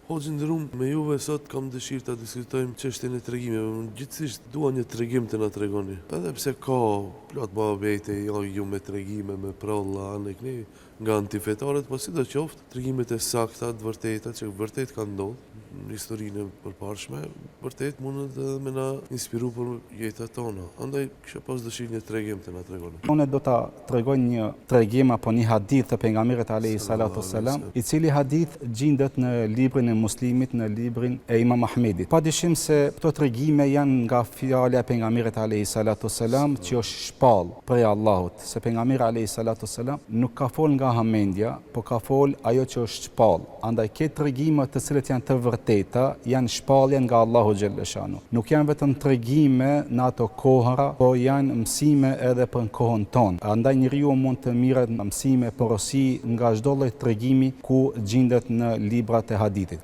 Hoxhë i nderum, me juve sot kam dëshirë ta diskutojmë çështjen e tregimeve. Unë gjithsesi dua një tregim të na tregoni. Edhe pse ka plot muhabete, jo ju me tregime, me pralla, anë e kënej, nga antifetarët, po sidoqoftë, tregimet e sakta, të vërteta, që vërtet kanë ndodhur në historinë e përparshme, vërtet mundet edhe me na inspiru për jetat tona. Andaj kisha pas dëshirë një tregim të na tregoni. Unë do ta tregoj një tregim apo një hadith të Pejgamberit alejhi salatu selam, i cili hadith gjindet në librin e Muslimit, në librin e Imam Ahmedit. Pa dyshim se këto tregime janë nga fjala e Pejgamberit alejhi salatu selam që është shpall prej Allahut, se Pejgamberi alejhi salatu selam nuk ka fol nga hamendja, po ka fol ajo që është shpall. Andaj këto tregime të cilët janë të vërteta, janë shpallje nga Allahu xhelleshanu. Nuk janë vetëm tregime në ato kohëra, po janë mësime edhe për në kohën tonë. Andaj njeriu mund të mirret mësime, porosi nga çdo lloj tregimi ku gjindet në librat e hadithit.